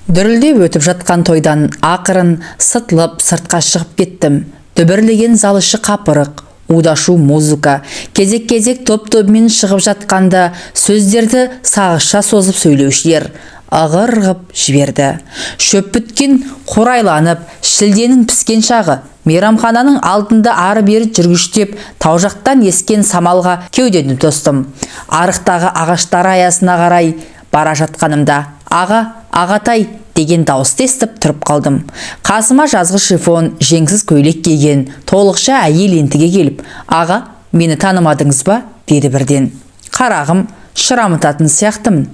Дүрілдеп өтіп жатқан тойдан ақырын сытылып сыртқа шығып кеттім. Дүбірлеген зал іші қапырық, удашу музыка, кезек-кезек топ-тобымен шығып жатқанда сөздерді сағызша созып сөйлеушілер ығыр ғып жіберді. Шөп біткен, қурайланып, шілденің піскен шағы. Мейрамхананың алдында ары-бері жүргіштеп, тау жақтан ескен самалға кеудемді тостым. Арықтағы ағаштар аясына қарай бара жатқанымда, "Аға, ағатай!" деген дауысты естіп тұрып қалдым. Қасыма жазғы шифон, жеңсіз көйлек киген толықша әйел ентіге келіп, "Аға, мені танымадыңыз ба?" деді бірден. Қарағым, шырамытатын сияқтымын.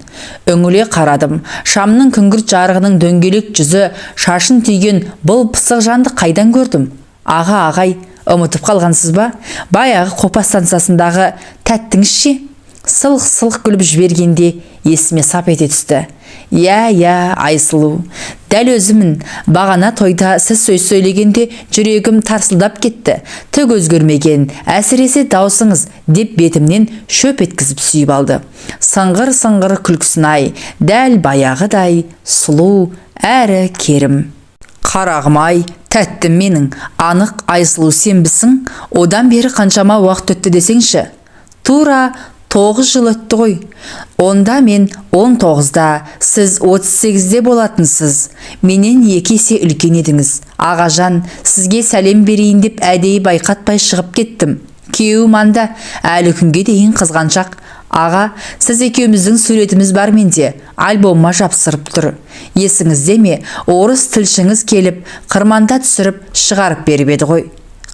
Үңіле қарадым. Шамның күңгірт жарығының дөңгелек жүзі, шашын түйген бұл пысық жанды қайдан көрдім? Аға, ағай, ұмытып қалғансыз ба? Баяғы Қопа станциясындағы тәттіңіз ше? Сылқ-сылқ күліп жібергенде есіме сап ете түсті. Иә, иә, Айсұлу, дәл өзімін. Бағана тойда сіз сөз сөйлегенде жүрегім тарсылдап кетті. Түк өзгермеген, әсіресе даусыңыз, деп бетімнен шөп еткізіп сүйіп алды. Сыңғыр-сыңғыр күлкісін-ай, дәл баяғыдай сұлу әрі керім. Қарағым-ай, тәттім менің, анық Айсұлу сенбісің? Одан бері қаншама уақыт өтті десеңші. Тура 9 жыл өтті ғой. Онда мен 19-да, сіз 38-де болатынсыз. Менен 2 есе үлкен едіңіз. Ағажан, сізге сәлем берейін деп әдейі байқатпай шығып кеттім. Күйеуім анда, әлі күнге дейін қызғаншақ. Аға, сіз екеуміздің суретіміз бар менде, альбомыма жапсырып тұр. Есіңізде ме, орыс тілшіңіз келіп, қырманда түсіріп, шығарып беріп еді ғой.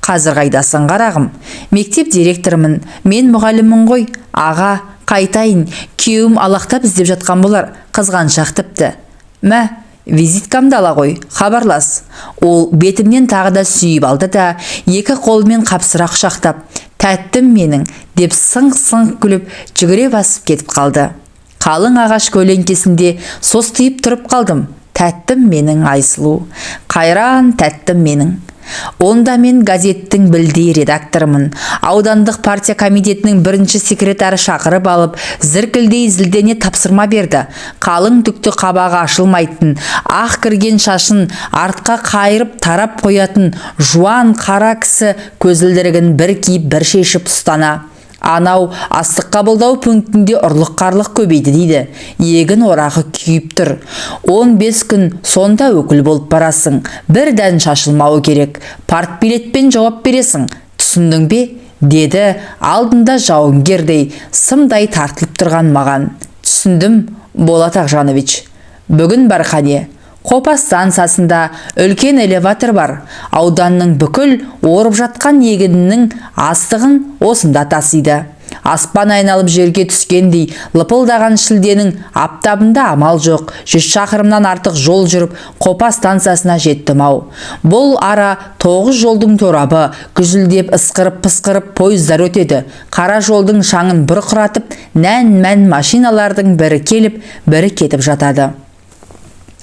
Қазір қайдасың, қарағым? Мектеп директорымын, мен мұғаліммін ғой. Аға, қайтайын, күйеуім алақтап іздеп жатқан болар, қызғаншақ тіпті. Мә, визиткамды ала ғой, хабарлас. Ол бетімнен тағы да сүйіп алды да, екі қолымен қапсыра құшақтап, "Тәттім менің!" деп сыңқ-сыңқ күліп, жүгіре басып кетіп қалды. Қалың ағаш көлеңкесінде состиып тұрып қалдым. Тәттім менің, Айсұлу, қайран тәттім менің. Онда мен газеттің білдей редакторымын. Аудандық партия комитетінің бірінші секретары шақырып алып, зіркілдей зілдене тапсырма берді. Қалың түкті қабағы ашылмайтын, ақ кірген шашын артқа қайырып тарап қоятын жуан қара кісі көзілдірігін бір киіп, бір шешіп ұстана. "Анау астық қабылдау пунктінде ұрлық-қарлық көбейді дейді. Егін орағы күйіп тұр. 15 күн сонда өкіл болып барасың. Бір дән шашылмауы керек. Партбилетпен жауап бересің. Түсіндің бе?" деді алдында жауынгердей сымдай тартылып тұрған маған. Түсіндім, Болат Ақжанович. Бүгін бар, қане. Қопа станциясында үлкен элеватор бар. Ауданның бүкіл орып жатқан егінінің астығын осында тасиды. Аспан айналып жерге түскендей лыпылдаған шілденің аптабында амал жоқ, 100 шақырымнан артық жол жүріп, Қопа станциясына жеттім ау. Бұл ара тоғыз жолдың торабы. Гүжілдеп, ысқырып пысқырып пойыздар өтеді. Қара жолдың шаңын бұрқыратып, нән мән машиналардың бірі келіп, бірі кетіп жатады.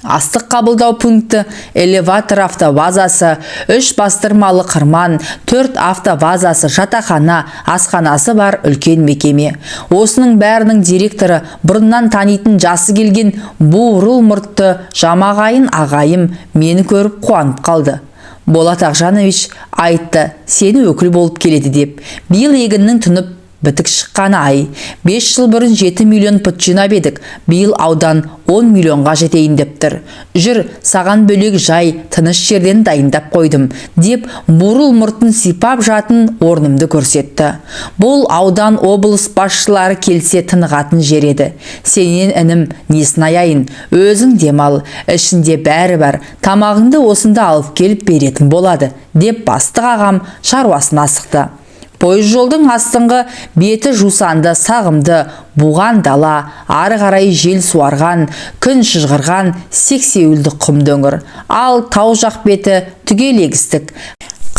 Астық қабылдау пункті, элеватор, автобазасы, үш бастырмалы қырман, төрт автобазасы, жатақхана, асханасы бар үлкен мекеме. Осының бәрінің директоры бұрыннан танитын жасы келген бурыл мұртты жамағайын ағайым мені көріп қуанып қалды. "Болат Ақжанович айтты, сені өкіл болып келеді деп. Биыл егіннің тұнып бітік шыққаны ай. 5 жыл бұрын 7 миллион пұт жинап едік, биыл аудан 10 миллионға жетейін деп тұр. Жүр, саған бөлек жай, тыныш жерден дайындап қойдым", деп бурыл мұртын сипап жатын орнымды көрсетті. Бұл аудан, облыс басшылары келсе тынығатын жер еді. "Сенен, інім, несін аяйын, өзің демал, ішінде бәрі бар, тамағыңды осында алып келіп беретін болады", деп бастық ағам шаруасын асықты. Пойыз жолдың астыңғы беті жусанды, сағымды, буған дала, ары қарай жел суарған, күн шыжғырған сексеуілді құм дөңір. Ал тау жақ беті түгел егістік.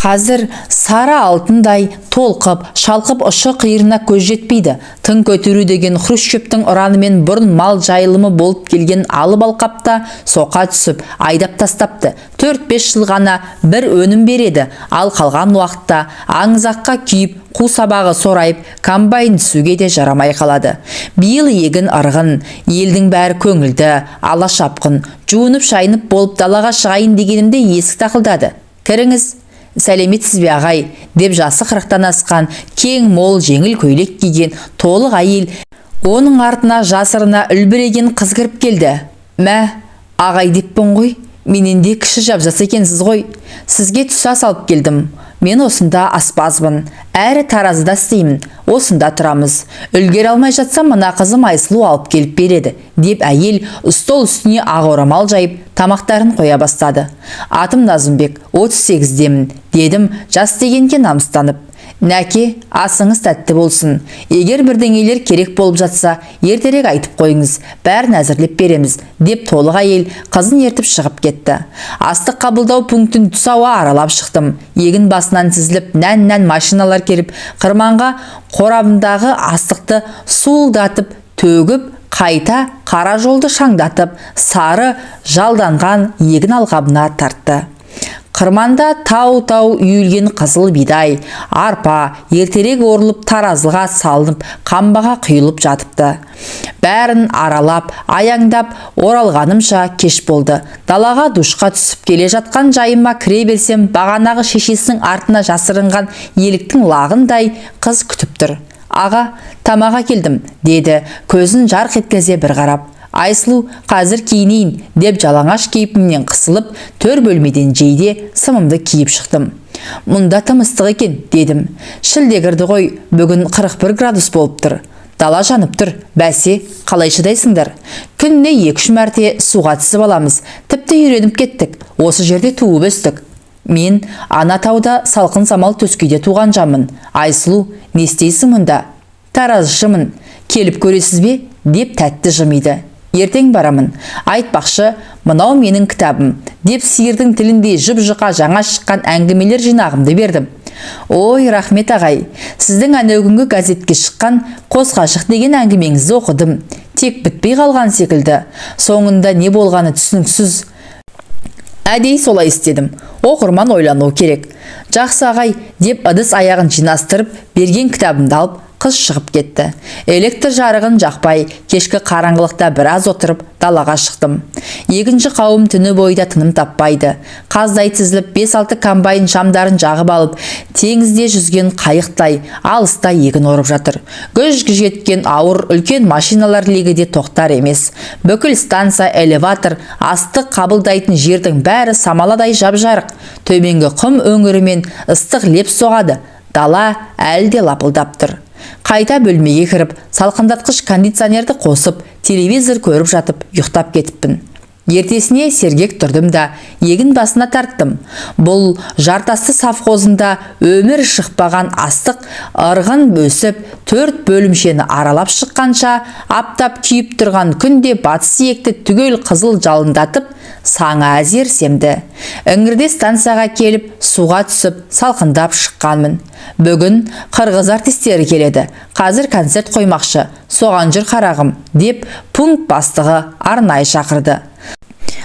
Қазір сары алтындай толқып, шалқып, ұшы қиырына көз жетпейді. Тың көтеру деген Хрущевтің ұранымен бұрын мал жайылымы болып келген алып алқапта соқа түсіп, айдап тастапты. 4-5 жыл ғана бір өнім береді, ал қалған уақытта аңызаққа күйіп, қу сабағы сорайып, комбайн түсуге де жарамай қалады. Биыл егін ырғын, елдің бәрі көңілді, ала шапқын. Жуынып шайынып болып далаға шығайын дегенімде есік тақылдады. «Кіріңіз». «Сәлеметсіз бе, ағай», – деп жасы 40-тан асқан, кең мол жеңіл көйлек киген толық әйел, оның артына жасырына үлбіреген қыз кіріп келді. «Мә, ағай деппін ғой, менен де кіші жап-жас екенсіз ғой. Сізге түс ас алып келдім. Мен осында аспазбын, әрі таразыда істеймін, осында тұрамыз. Үлгере алмай жатсам, мына қызым Айсұлу алып келіп береді», – деп әйел стол үстіне ақ орамал жайып, тамақтарын қоя бастады. «Атым Назымбек, 38-демін», – дедім жас дегенге намыстанып. «Нәке, асыңыз тәтті болсын. Егер бірдеңелер керек болып жатса, ертерек айтып қойыңыз, бәрін әзірлеп береміз», – деп толық әйел қызын ертіп шығып кетті. Астық қабылдау пунктін түс ауа аралап шықтым. Егін басынан тізіліп нән-нән машиналар келіп, қырманға қорабындағы астықты суылдатып төгіп, қайта қара жолды шаңдатып, сары жалданған егін алқабына тартты. Қырманда тау-тау үйілген қызыл бидай, арпа ертерек орылып, таразыға салынып, қамбаға құйылып жатыпты. Бәрін аралап, аяңдап оралғанымша кеш болды. Далаға душқа түсіп келе жатқан жайыма кіре берсем, бағанағы шешесінің артына жасырынған еліктің лағындай қыз күтіп тұр. «Аға, тамақ әкелдім», – деді көзін жарқ еткізе бір қарап. «Айсұлу, қазір киінейін», – деп жалаңаш кейпімнен қысылып, төр бөлмеден жейде сымымды киіп шықтым. «Мұнда тым ыстық екен», – дедім. «Шілде кірді ғой, бүгін 41 градус болып тұр. Дала жанып тұр, бәсе, қалай шыдайсыңдар? Күніне 2-3 мәрте суға түсіп аламыз, тіпті үйреніп кеттік, осы жерде туып өстік». «Мен ана тауда салқын самал төскейде туған жанмын. Айсұлу, не істейсің мұнда?» «Таразышымын, келіп көресіз бе?» – деп тәтті жымиды. «Ертең барамын. Айтпақшы, мынау менің кітабым», – деп сиырдың тіліндей жұп-жұқа жаңа шыққан әңгімелер жинағымды бердім. «Ой, рахмет, ағай. Сіздің әнеугүнгі газетке шыққан «Қос ғашық» деген әңгімеңізді оқыдым. Тек бітпей қалған секілді. Соңында не болғаны түсініксіз». «Әдейі солай істедім. Оқырман ойлануы керек». «Жақсы, ағай», – деп ыдыс аяғын жинастырып, берген кітабымды алып, қыз шығып кетті. Электр жарығын жақпай, кешкі қараңғылықта біраз отырып, далаға шықтым. Егінші қауым түні бойда тыным таппайды. Қаздай тізіліп, 5-6 комбайн шамдарын жағып алып, теңізде жүзген қайықтай алыста егін орып жатыр. Гүж-гүж еткен ауыр үлкен машиналар легі де тоқтар емес. Бүкіл станция, элеватор, астық қабылдайтын жердің бәрі самаладай жап-жарық. Төменгі құм өңірімен ыстық леп соғады. Дала әлі де лапылдап тұр. Қайта бөлмеге кіріп, салқындатқыш кондиционерді қосып, телевизор көріп жатып, ұйықтап кетіппін. Ертесіне сергек тұрдым да, егін басына тарттым. Бұл Жартасты совхозында өмір шықпаған астық ырғын өсіп, төрт бөлімшені аралап шыққанша аптап күйіп тұрған күнде батыс иекті түгел қызыл жалындатып, саңа әзер семді. Іңірде станцияға келіп, суға түсіп, салқындап шыққанмын. «Бүгін қырғыз артистері келеді. Қазір концерт қоймақшы. Соған жүр, қарағым», – деп пункт бастығы арнайы шақырды.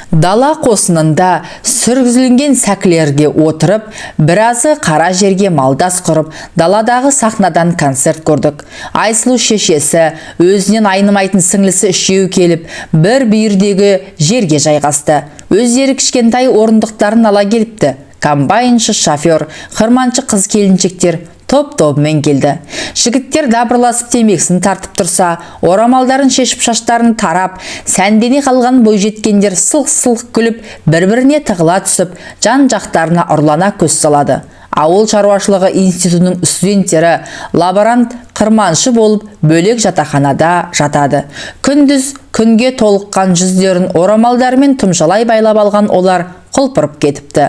Дала қосынында сүргізілген сәкілерге отырып, біразы қара жерге малдас құрып, даладағы сахнадан концерт көрдік. Айсұлу шешесі, өзінен айнымайтын сіңлісі үшеуі келіп, бір бүйірдегі жерге жайғасты. Өздері кішкентай орындықтарын ала келіпті. Комбайншы, шофер, қырманшы қыз келіншектер топ-тобымен келді. Жігіттер дабырласып темекісін тартып тұрса, орамалдарын шешіп, шаштарын тарап, сәндене қалған бойжеткендер сылқ-сылқ күліп, бір-біріне тығыла түсіп, жан-жақтарына ұрлана көз салады. Ауыл шаруашылығы институтының студенттері лаборант, қырманшы болып бөлек жатақханада жатады. Күндіз күнге толыққан жүздерін орамалдарымен тұмшалай байлап алған олар Құлпырып кетіпті.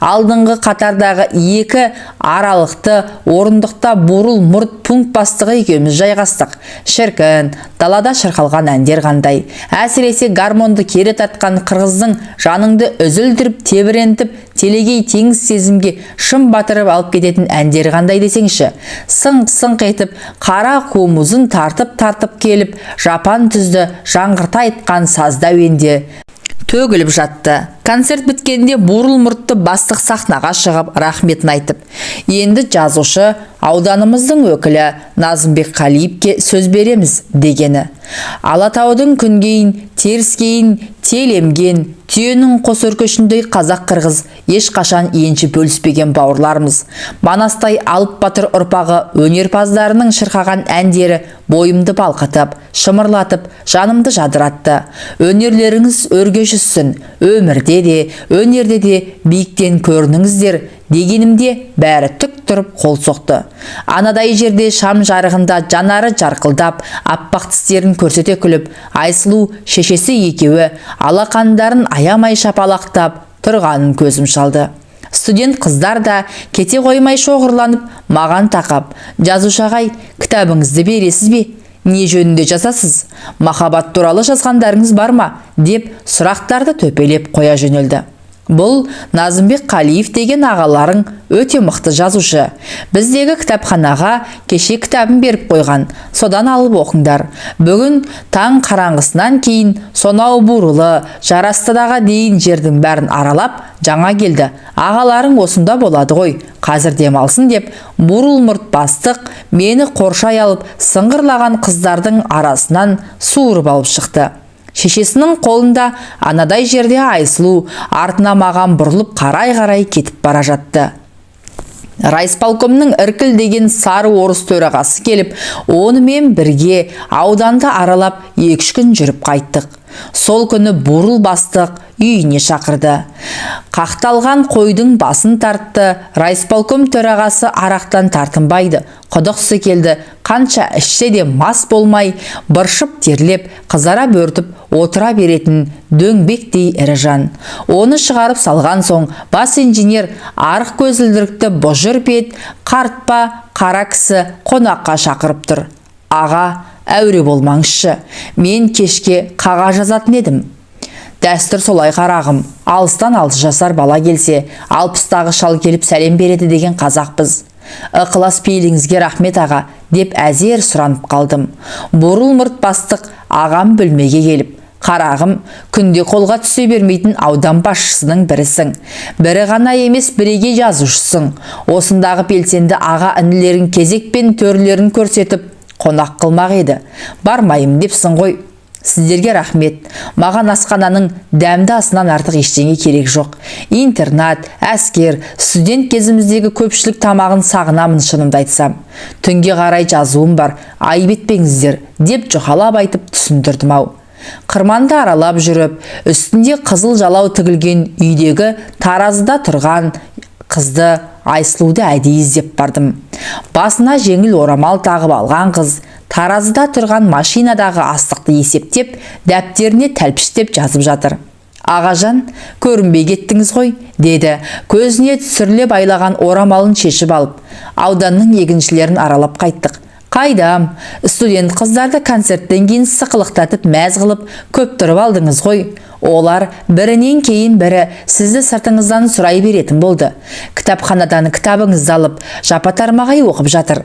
Алдыңғы қатардағы екі аралықты орындықта бурыл мұрт пункт бастығы екеуміз жайғастық. Шіркін, далада шырқалған әндер қандай. Әсіресе гармонды кері тартқан қырғыздың жаныңды үзілдіріп, тебірентіп, телегей теңіз сезімге шым батырып алып кететін әндері қандай десеңші. Сыңқ-сыңқ етіп, қара қомызын тартып-тартып келіп, жапан түзді жаңғырта айтқан сазды әуенде төгіліп жатты. Концерт біткенде бурыл мұртты бастық сахнаға шығып, рахметін айтып, енді жазушы, ауданымыздың өкілі Назымбек Қалиевке сөз береміз дегені. Алатаудың күнгейін, теріскейін телемген, түйенің қос өркешіндей қазақ-қырғыз ешқашан енші бөліспеген бауырларымыз. Манастай алып батыр ұрпағы өнерпаздарының шырқаған әндері бойымды балқытып, шымырлатып, жанымды жадыратты. Өнерлеріңіз өрге жүзсін, өмірде де, өнерде де биіктен көрініңіздер дегенімде бәрі түк тұрып қол соқты. Анадай жерде шам жарығында жанары жарқылдап, аппақ тістерін көрсете күліп, Айсұлу шешесі екеуі алақандарын аямай шапалақтап тұрғанын көзім шалды. Студент қыздар да кете қоймай шоғырланып маған тақап, жазушы ағай, кітабыңызды бересіз бе? Не жөнінде жазасыз? Махаббат туралы жазғандарыңыз бар ма? Деп сұрақтарды төпелеп қоя жөнелді. Бұл Назымбек Қалиев деген ағаларың өте мықты жазушы. Біздегі кітапханаға кеше кітабын беріп қойған. Содан алып оқыңдар. Бүгін таң қараңғысынан кейін сонау Бурылы, Жарастыдаға дейін жердің бәрін аралап, жаңа келді. Ағаларың осында болады ғой, қазір демалсын деп бурыл мұрт бастық мені қоршай алып, сыңғырлаған қыздардың арасынан суырып алып шықты. Шешесінің қолында анадай жерде Айсұлу артына маған бұрылып қарай-қарай кетіп бара жатты. Райисполкомның іркіл деген сары орыс төрағасы келіп, онымен бірге ауданды аралап 2-3 күн жүріп қайттық. Сол күні бурыл бастық үйіне шақырды. Қақталған қойдың басын тартты. Райисполком төрағасы арақтан тартынбайды. Құдық секелді, қанша ішсе де мас болмай, быршып терлеп, қызара бөртіп отыра беретін дөңбектей ірі жан. Оны шығарып салған соң бас инженер арық көзілдірікті бұжыр бет, қартпа, қара кісі қонаққа шақырып тұр. Аға, әуре болмаңызшы, мен кешке қағаз жазатын едім. Дәстүр солай қарағым, алыстан 6 жасар бала келсе, 60-тағы шал келіп сәлем береді деген қазақпыз. Ықылас пейіліңізге рахмет аға, деп әзер сұранып қалдым. Бурыл мұрт бастық ағам бөлмеге келіп, қарағым, күнде қолға түсе бермейтін аудан басшысының бірісің. Бірі ғана емес, бірегей жазушысың. Осындағы белсенді аға інілерін кезекпен төрлерін көрсетіп, қонақ қылмақ еді. Бармайым депсің ғой. Сіздерге рахмет. Маған асхананың дәмді асынан артық ештеңе керек жоқ. Интернат, әскер, студент кезіміздегі көпшілік тамағын сағынамын, шынымды айтсам. Түнге қарай жазуым бар, айып етпеңіздер, деп жұқалап айтып түсіндірдім ау. Қырманды аралап жүріп, үстінде қызыл жалау тігілген үйдегі таразыда тұрған қызды Айсұлуды әдейі іздеп бардым. Басына жеңіл орамал тағып алған қыз таразыда тұрған машинадағы астықты есептеп, дәптеріне тәлпіштеп жазып жатыр. Ағажан, көрінбей кеттіңіз ғой, деді, көзіне түсіріле байлаған орамалын шешіп алып. Ауданның егіншілерін аралап қайттық. Қайдам, студент қыздарды концерттен кейін сықылықтатып мәз қылып көп тұрып алдыңыз ғой. Олар бірінен кейін бірі сізді сыртыңыздан сұрай беретін болды. Кітапханадан кітабыңызды алып, жапа-тармағай оқып жатыр.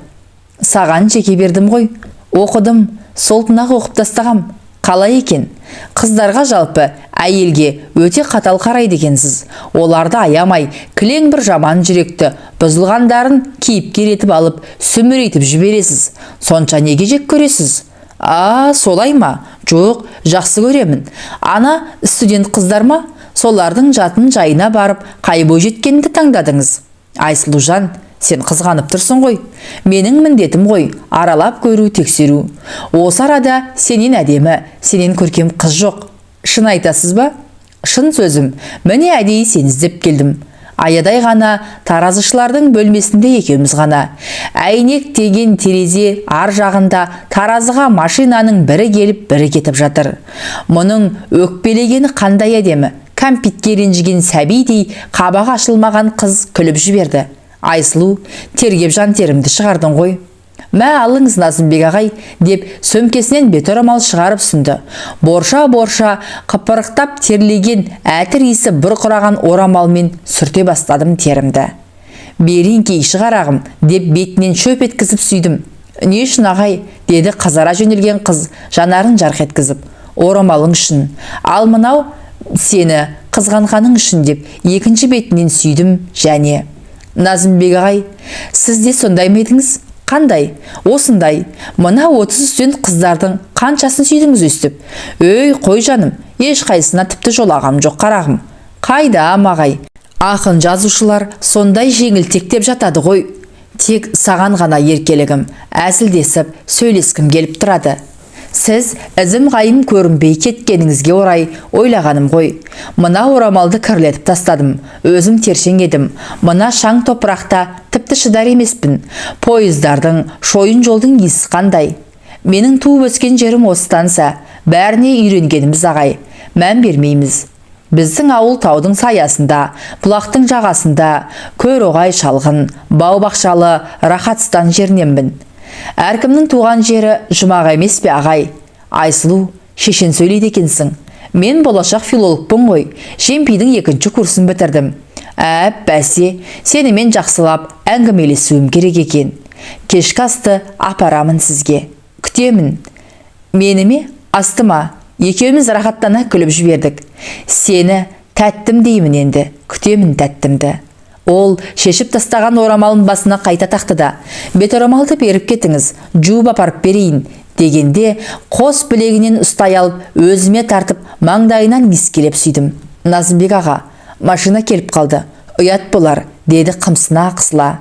Саған жеке бердім ғой. Оқыдым, сол түні-ақ оқып тастағам. Қалай екен? Қыздарға жалпы әйелге өте қатал қарайды екенсіз. Оларды аямай, кілең бір жаман жүректі, бұзылғандарын кейіпкер етіп алып, сүмірейтіп жібересіз. Сонша неге жек көресіз? А, солай ма? Жоқ, жақсы көремін. Ана студент қыздар ма? Солардың жатын жайына барып, қай бойжеткенді таңдадыңыз? Айсұлужан, сен қызғанып тұрсың ғой. Менің міндетім ғой, аралап көру, тексеру. Осы арада сенен әдемі, сенен көркем қыз жоқ. Шын айтасыз ба? Шын сөзім, міне әдейі сені іздеп келдім. Аядай ғана таразышылардың бөлмесінде екеуміз ғана. Әйнек деген терезе ар жағында таразыға машинаның бірі келіп, бірі кетіп жатыр. Мұның өкпелегені қандай әдемі, Кәмпитке ренжіген сәбидей қабағы ашылмаған қыз күліп жіберді. Айсұлу, тергеп жан терімді шығардың ғой. Мә, алыңыз, Назымбек ағай, деп сөмкесінен бет орамал шығарып ұсынды. Борша-борша қыпырықтап терлеген, әтір иісі бұрқыраған орамалмен сүрте бастадым терімді. Бері еңкейші, қарағым, деп бетінен шөп еткізіп сүйдім. Не үшін, ағай? Деді қызара жөнелген қыз жанарын жарқ еткізіп. Орамалың үшін. Ал мынау сені қызғанғаның үшін, деп екінші бетінен сүйдім және. Назымбек ағай, сіз де сондай ма едіңіз? Қандай? Осындай. Мына 30 студент қыздардың қаншасын сүйдіңіз өстіп? Өй, қой жаным, ешқайсысына тіпті жолағам жоқ, қарағым. Қайдам, ағай? Ақын жазушылар сондай жеңілтектеп жатады ғой. Тек саған ғана еркелігім, әзілдесіп, сөйлескім келіп тұрады. Сіз ізім ғайым көрінбей кеткеніңізге орай ойлағаным ғой. Мына орамалды кірлетіп тастадым. Өзім тершең едім. Мына шаң топырақта тіпті шыдар емеспін. Пойыздардың, шойын жолдың иісі қандай. Менің туып өскен жерім осы станция. Бәріне үйренгеніміз, ағай. Мән бермейміз. Біздің ауыл таудың саясында, бұлақтың жағасында, Көроғай шалғын, бау-бақшалы Рахатстан жеріненмін. Әркімнің туған жері жұмақ емес пе, ағай? Айсұлу, шешен сөйлейді екенсің. Мен болашақ филологпын ғой. Женпидің екінші курсын бітірдім. Әп, бәсе, сенімен жақсылап әңгімелесуім керек екен. Кешкі асты апарамын сізге. Күтемін. Мені ме, асты ма? Екеуміз рахаттана күліп жібердік. Сені тәттім деймін енді, күтемін тәттімді. Ол шешіп тастаған орамалын басына қайта тақты да, бет орамалды беріп кетіңіз, жуып апарып берейін, дегенде қос білегінен ұстай алып, өзіме тартып, маңдайынан иіскелеп сүйдім. Назымбек аға, машина келіп қалды. Ұят болар, деді қымсына қысыла.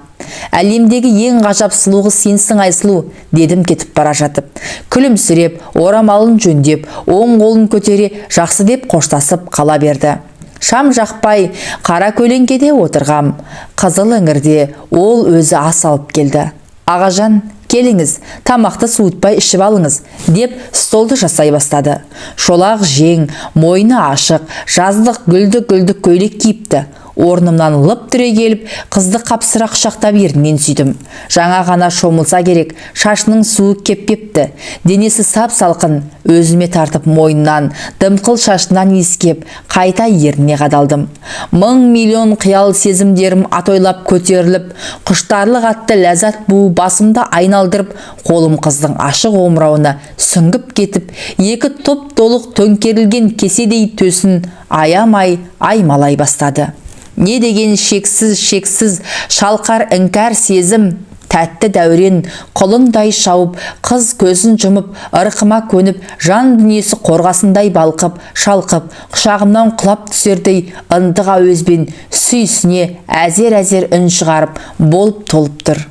Әлемдегі ең ғажап сұлу қыз сенсің, Айсұлу, дедім кетіп бара жатып. Күлімсіреп, орамалын жөндеп, оң қолын көтере жақсы деп қоштасып қала берді. Шам жақпай, қара көлеңкеде отырғам. Қызыл іңірде ол өзі ас алып келді. Ағажан, келіңіз, тамақты суытпай ішіп алыңыз, деп столды жасай бастады. Шолақ жең, мойны ашық, жаздық гүлді-гүлді көйлек киіпті. Орнымнан лып түрегеліп, қызды қапсыра құшақтап ернінен сүйдім. Жаңа ғана шомылса керек, шашының суы кеппепті. Денесі сап салқын, өзіме тартып мойнынан, дымқыл шашынан иіскеп, қайта ерніне қадалдым. Мың миллион қиял сезімдерім атойлап көтеріліп, құштарлық атты ләззат буы басымды айналдырып, қолым қыздың ашық омырауына сүңгіп кетіп, екі топ толық төңкерілген кеседей төсін аямай аймалай бастады. Не деген шексіз, шексіз шалқар іңкәр сезім, тәтті дәурен құлындай шауып, қыз көзін жұмып, ырқыма көніп, жан дүниесі қорғасындай балқып, шалқып, құшағымнан құлап түсердей ынтық әуезбен сүйсіне әзер-әзер үн шығарып, болып толып тұр.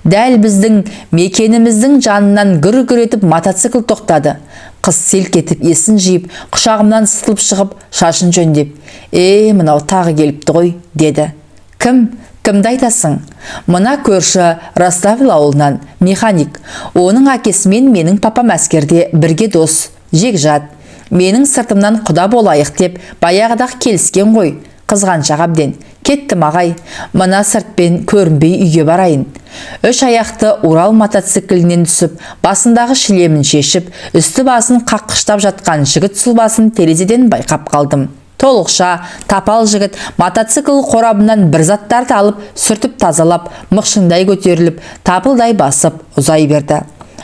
Дәл біздің мекеніміздің жанынан гүр-гүр етіп мотоцикл тоқтады. Қыз селк етіп есін жиып, құшағымнан сытылып шығып, шашын жөндеп, «Е, мынау тағы келіпті ғой», деді. Кім? Кімді айтасың? Мына көрші Роставль ауылынан, механик. Оның әкесімен менің папам әскерде бірге дос, жекжат. Менің сыртымнан құда болайық деп баяғыда-ақ келіскен ғой. Қызғаншақ әбден. Кеттім, ағай, мына сыртпен көрінбей үйге барайын. Үш аяқты Урал мотоциклінен түсіп, басындағы шлемін шешіп, үсті басын қаққыштап жатқан жігіт сұлбасын терезеден байқап қалдым. Толықша, тапал жігіт мотоцикл қорабынан бір заттарды алып, сүртіп тазалап, мықшыңдай көтеріліп, тапылдай басып ұзай берді.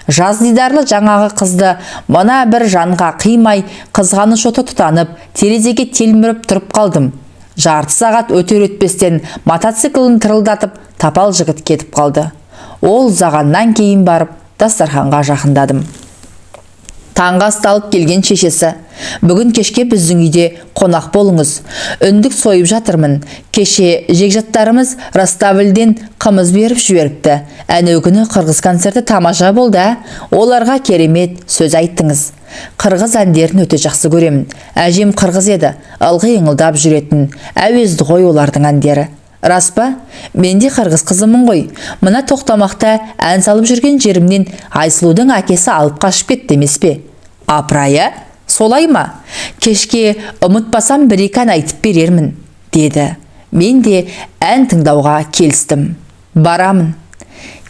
Жаз дидарлы жаңағы қызды мына бір жанға қимай, қызғаныш оты тұтанып, терезеге телміріп тұрып қалдым. Жарты сағат өтер өтпестен мотоциклін тырылдатып, тапал жігіт кетіп қалды. Ол ұзағаннан кейін барып, дастарханға жақындадым. Таңғы асты алып келген шешесі: «Бүгін кешке біздің үйде қонақ болыңыз. Үндік сойып жатырмын. Кеше жекжаттарымыз Роставльден қымыз беріп жіберіпті. Әнеу күні қырғыз концерті тамаша болды, ә? Оларға керемет сөз айттыңыз. Қырғыз әндерін өте жақсы көремін. Әжем қырғыз еді, ылғи ыңылдап жүретін. Әуезді ғой олардың әндері. Рас па? Мен де қырғыз қызымын ғой. Мына тоқтамақта ән салып жүрген жерімнен Айсұлудың әкесі алып қашып кетті емес пе? Апырай, ә? Солай ма? Кешке ұмытпасам, бір-екі ән айтып берермін, деді. Мен де ән тыңдауға келістім. Барамын.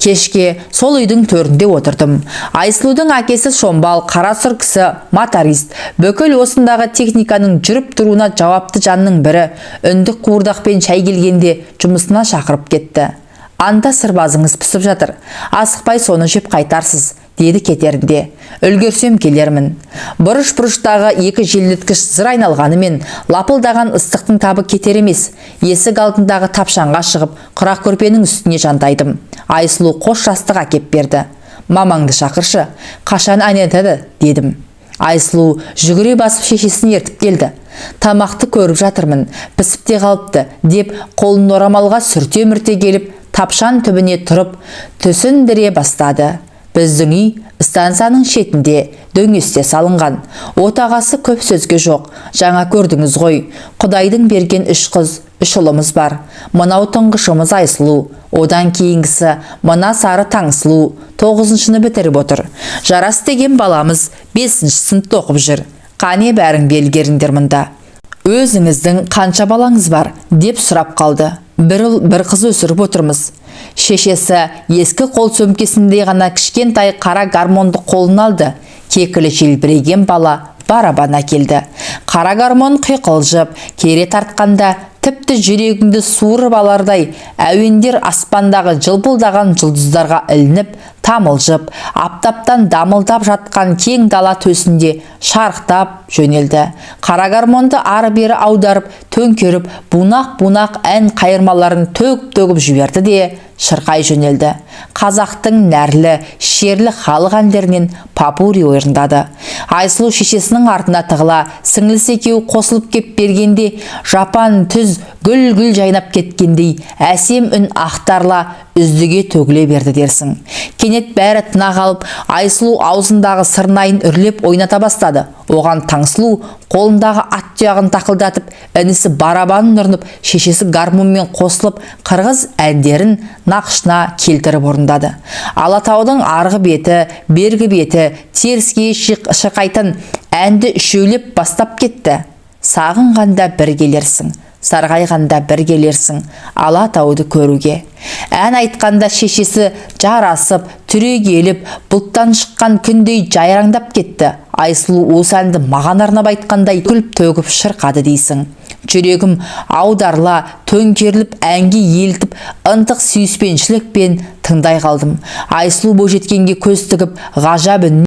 Кешке сол үйдің төрінде отырдым. Айсұлудың әкесі Шомбал қара сұр кісі, моторист. Бүкіл осындағы техниканың жүріп тұруына жауапты жанның бірі. Үндік қуырдақпен шай келгенде жұмысына шақырып кетті. «Анда сырбазыңыз пісіп жатыр. Асықпай соны жеп қайтарсыз», деді кетерінде. Үлгерсем, келермін. Бұрыш-бұрыштағы екі желдеткіш зыр айналғанымен, лапылдаған ыстықтың табы кетер емес. Есік алдындағы тапшанға шығып, құрақ көрпенің үстіне жантайдым. Айсұлу қос жастық әкеп берді. «Мамаңды шақыршы, қашан ән айтады?» дедім. Айсұлу жүгіре басып шешесін ертіп келді. «Тамақты көріп жатырмын, пісіп те қалыпты», деп қолын орамалға сүрте мүрте келіп, тапшан түбіне тұрып, түсіндіре бастады. Біздің үй станцияның шетінде, дөңесте салынған. Отағасы көп сөзге жоқ, жаңа көрдіңіз ғой. Құдайдың берген үш қыз, үш ұлымыз бар. Мынау тұңғышымыз Айсұлу, одан кейінгісі мына сары Таңсұлу, тоғызыншыны бітіріп отыр. Жарас деген баламыз бесінші сыныпта оқып жүр. Қане, бәрің белгеріңдер мында. Өзіңіздің қанша балаңыз бар? деп сұрап қалды. Бір ұл, бір қыз өсіріп отырмыз. Шешесі ескі қол сөмкесіндей ғана кішкентай қара гармонды қолына алды. Кекілі желбіреген бала барабан әкелді. Қара гармон құйқылжып, кере тартқанда, тіпті жүрегіңді суырып алардай әуендер аспандағы жылпылдаған жұлдыздарға ілініп, тамылжып, аптаптан дамылдап жатқан кең дала төсінде шарықтап жөнелді. Қара гармонды ары-бері аударып, төңкеріп, бунақ-бунақ ән қайырмаларын төгіп-төгіп жіберді де, шырқай жөнелді. Қазақтың нәрлі, шерлі халық әндерінен попурри орындады. Айсұлу шешесінің артына тығыла, сіңлісі екеуі қосылып кеп бергенде, жапан түз гүл-гүл жайнап кеткендей, әсем үн ақтарыла, үздіге төгіле берді дерсің. Кенет бәрі тына қалып, Айсұлу аузындағы сырнайын үрлеп ойната бастады. Оған Таңсұлу қолындағы ат тұяғын тақылдатып, інісі барабанын ұрынып, шешесі гармонмен қосылып, қырғыз әндерін нақышына келтіріп орындады. Алатаудың арғы беті, бергі беті теріскейі шырқайтын әнді үшеулеп бастап кетті. Сағынғанда бір келерсің, сарғайғанда бір келерсің Алатауды көруге. Ән айтқанда шешесі жарасып, түрегеліп, бұлттан шыққан күндей жайраңдап кетті. Айсұлу осы әнді маған арнап айтқандай күліп төгіп шырқады дейсің. Жүрегім аударыла, төңкеріліп, әнге елітіп, ынтық сүйіспеншілікпен тыңдай қалдым. Айсұлу бойжеткенге көз тігіп, ғажап үн